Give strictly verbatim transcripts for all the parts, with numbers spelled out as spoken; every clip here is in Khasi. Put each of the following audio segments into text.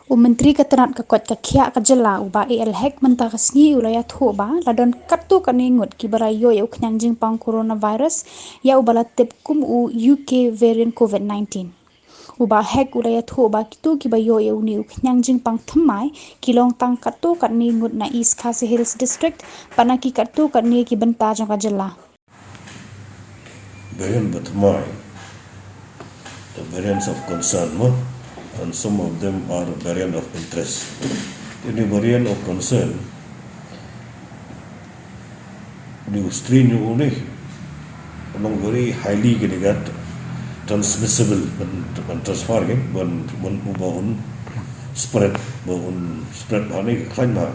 U Myntri ka tnad ka koit ka khiah ka jylla u Bah A L Hek mynta ka sngi u la ïathuh ba la don katto katne ngut kiba la ïoh ïa u khñiang jingpang coronavirus ïa uba la tip kum u U K variant COVID nineteen. U Bah Hek u la ïathuh ba kito kiba ïoh ïa une u khñiang jingpang thymmai ki long tang katto katne ngut na East Khasi Hills District, bad na ki katto katne ki bynta jong ka jylla. Variant ba thymmai, the variants of concern, mo, and some of them are variant of interest. Une variant of concern, une u strain une u long very highly kine ki transmissible, ban, ban transfer, ke, ban, ban uba un spread, ba un spread bha ne ka khlaiñ bha.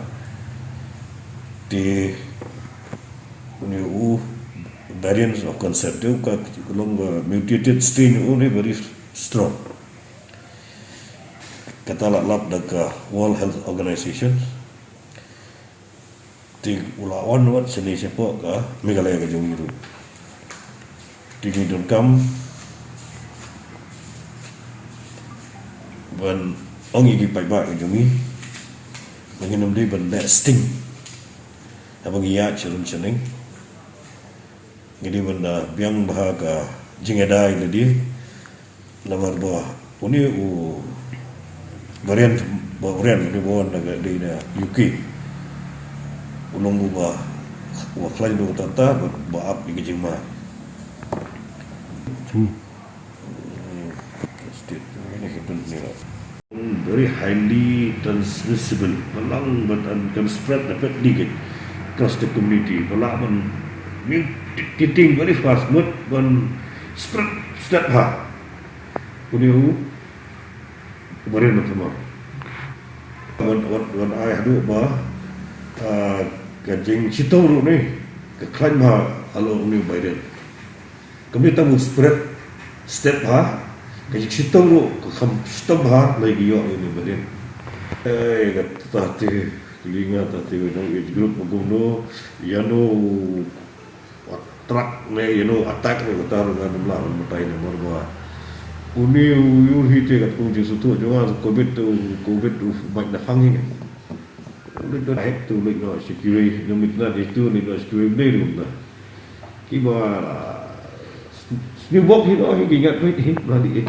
Te une u variants of concern te u ka long, uh, mutated strain une very strong. Kata la lap da ka World Health Organization. Te u la wan wat shane shapoh ka Meghalaya ka jong ngi ruh. Te ngi donkam ban ong ïa ki paidbah ka jong ngi ba ngin ym dei ban leh sting haba ngi ïaid sha rynshane. Ngi dei ban da biang bha ka jingïada ïa lade. Namar ba une u variant, ba variant une ba wan na ka dei na U K, u long uba, uba khlaiñ bha katta katta, ba, ba ap ïa ka jingma. Hmm. State, ini hitung ni lah. Very highly transmissible. Ba lang bad kan spread rapidly across the community. Ba lah ban mutating very fast, mut ban spread step ha. Une u variant ba thymmai. Wan, wan, wan ai haduh ba, ah, ka jingshitom ruh ne ka khlaiñ bha halor une u variant. Kam dei tang u spread step bha, ka jingshitom ruh ka kham shitom bha, la ki ïoh ïa une u variant. Ei, kata te, kylli nga ta te, u age group ba kumno, ïano u attract ne, ïano u attack ne, kata ruh ngan ym lah ban batai namar ba une u ïohi te, katkum jingsngewthuh jong nga, covid te, covid u bait na phang hi. Leit noh hek tu, leit noh sha kiwei, nang mit na dei tu, leit noh sha kiwei, dei ruh na. Kiba, ah, sniew bok hi noh hi, ki ngat beit hi, ba dei.